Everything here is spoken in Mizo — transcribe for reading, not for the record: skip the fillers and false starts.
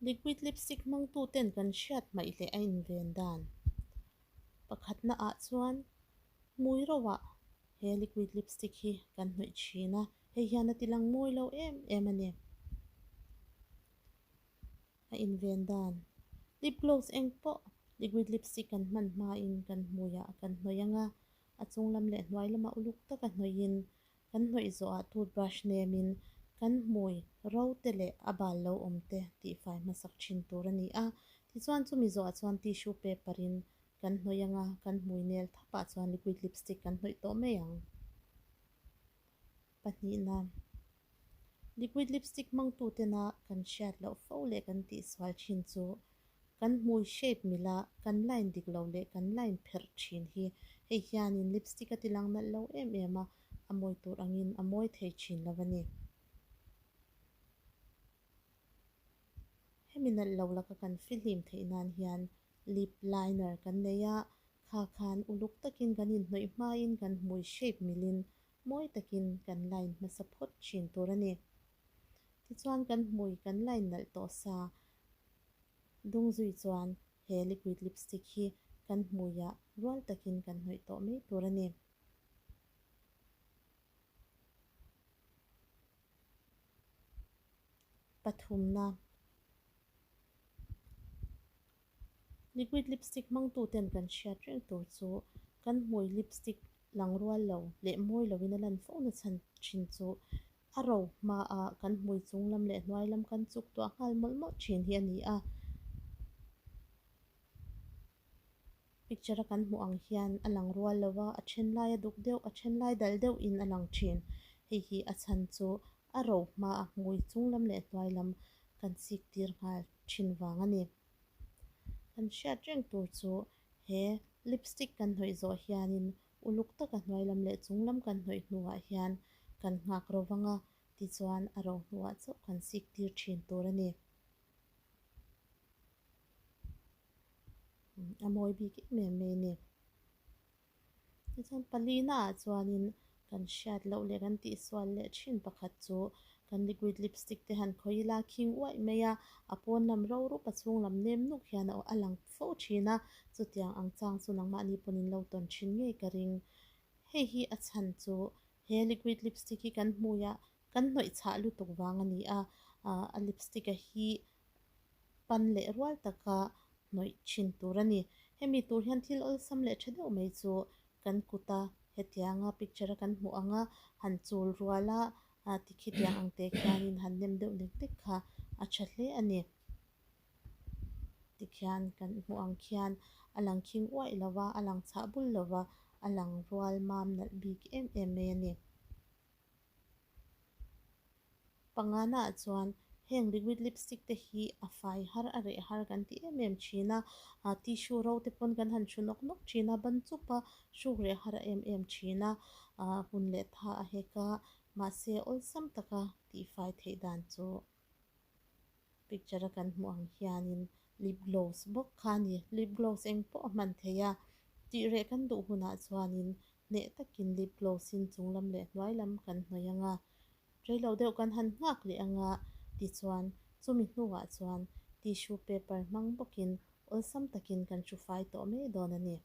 Liquid lipstick hmangtu ten kan hriat hmaih leh a inven dan pakhatna ah chuan hmui ro ah he liquid lipstick hi kan hnawih thin a, hei hian a ti lang mawi lo em em a ni. A inven dan lip gloss eng pawh liquid lipstick kan hman hmain kan hmuiah kan hnawih ang a, a chung lam leh hnuai lamah uluk taka hnawih in kan hnawih zawhah toothbrush nemin kan hmui ro te leh a bal lo awm te tihfai hmasak thin tur a ni a. Tichuan chumi zawhah chuan tissue paper in kan hnawih ang a, kan hmui nel thapah chuan liquid lipstick kan hnawih tawh mai ang. Pahnihna, Liquid lipstick hmangtu tena kan hriat loh fo leh kan tihsual thin chu kan hmui shape mila kan line dik lo leh kan line pherh thin hi hei hianin lipstick a tilang nalh lo em em a, a mawi tur angin a mawi thei thin lo a ni. Hemi nalh lo laka kan fihlim theih nan hian lip liner kan nei a, kha khan uluk takin kan inhnawih hmain kan hmui shape milin mawi takin kan line hmasa phawt thin tur a ni. Tichuan kan hmui kan line nalh tawh sa dung zui chuan he liquid lipstick hi kan hmuiah rual takin kan hnawih tawh mai tur a ni. Pathumna, Liquid lipstick hmangtu ten kan hriat reng tur chu kan hmui lipstick lang rual lo leh mawi loin a lan fo na chhan thin chu a ro hmaah kan hmui chung lam leh hnuai lam kan chuk tuah nghal mawlh mawlh thin hi a ni a. Picture a kan hmuh ang hian a lang rual lo a, a then lai a duk deuh, a then lai dal deuh in a lang thin. Hei hi a chhan chu a ro hma a hmui chung lam leh hnuai lam kan chik tir nghal thin vang a ni. Kan hriat reng tur chu he lipstick kan hnawih zawh hianin uluk taka hnuai lam leh chung lam kan hnawih hnuah hian kan nghak ro vang a, tichuan a ro hnuah chauh kan sik tir thin tur a ni. A mawi bik em em mai a ni. Tichuan palina ah chuanin kan hriat loh leh kan tihsual leh thin pakhat chu kan liquid lipstick te han khawih ila khing uaih mai a, a pawn lam ro rup a chhung lam nem nuk hian a lang fo thin a, chutiang ang chang chu nangmahni pawn in lo tawn thin ngei ka ring. Hei hi a chhan chu he liquid lipstick hi kan hmuiah kan hnawih chhah lutuk vang a ni a, a lipstick a hi pan leh rual taka hnawih thin tur a ni. Hemi tur hian thil awlsam leh tha deuh mai chu kan kuta hetianga picture a kan hmuh anga han chul ruala tikhi tiang ang te khianin han nem deuh nek nek kha a tha hle a ni. Tikhian kan hmuh ang khian a lang khing uaih lo va, a lang chhah bul lo va, a lang rual mam nalh bik em em mai a ni. Pangana ah chuan heng liquid lipstick te hi a fai har a reh har kan ti em em thin a, ah tissue ro te pawn kan han hru nawk nawk thin a, ban chup a hruk reh har em em thin a, ah hun leh tha a hek a, mahse awlsam taka tihfai theih dan chu picture a kan hmuh ang hianin lip gloss bawk kha a ni, lip gloss eng pawh a hman theih a, tih reh kan duh hunah chuanin Hneh takin lip gloss in chung lam leh hnuai lam kan hnawih ang a, reilo deuh kan han nghak leh ang a, tichuan chumi hnuah chuan tissue paper hmang bawkin awlsam takin kan hru fai tawh mai dawn a ni.